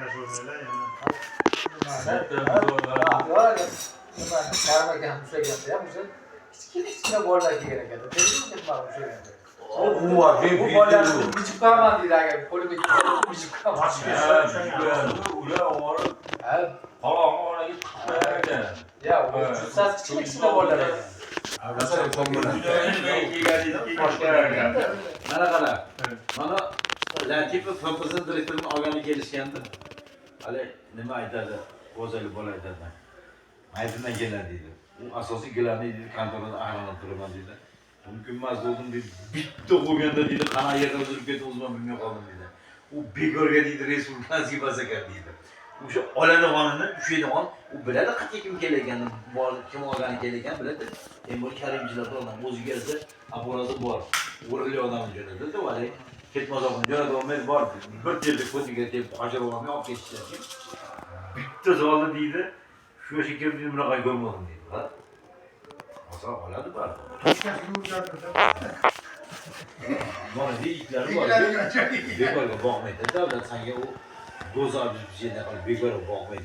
Yo'q, nima, karmagan ushlaganda ham o'sha kichkina kichkina bolalar kelgan ekan. Televizor ushlaganda. U var, Bu bolalarni bichib qo'yaman deydi, agar qo'limga kelsa bichib qo'yaman. Ular olib Ha, qolog'i oraga tiqib qo'yar ekan. ya, u jussasi kichkina kichkina bolalar ekan. Mana qara. Mana Latifov FPZ direktorini olgani kelishganda hali nima aytadi? O'zali bola aytadi. Mayzindan keladi deydi. U asosiy gilamni deydi, kontorada aylanib turaman deydi. Mumkin emas dedim deydi. Bitta qo'yganda deydi, qana yerda uzilib ketdi, o'zim ham bilmay qoldim deydi. U bekorga deydi, respublikanskiy bas ekan deydi. O'sha oladiganini, ushlaydigan, u biladi qayerga kim kelayotganini, bor, kim olgani kelayotganini biladi. Endi bu karimchilar odam o'ziga yarasha apparati bor. O'rinli odamni jo'natadi, haligi ketmazog'ini jo'natib olmaydi, bor bir telba ko'ziga tepib qochirib olmay olib ketishadi. Bitta zolni deydi, shu yoshga kelib deydi, bunaqa ko'rmadim deydi. Ha? Olsa oladi baribir. Mana deydi, itlari bor. Bekorga boqmaydi. Davlat sanga u doza обеспечение qilib bekorga boqmaydi.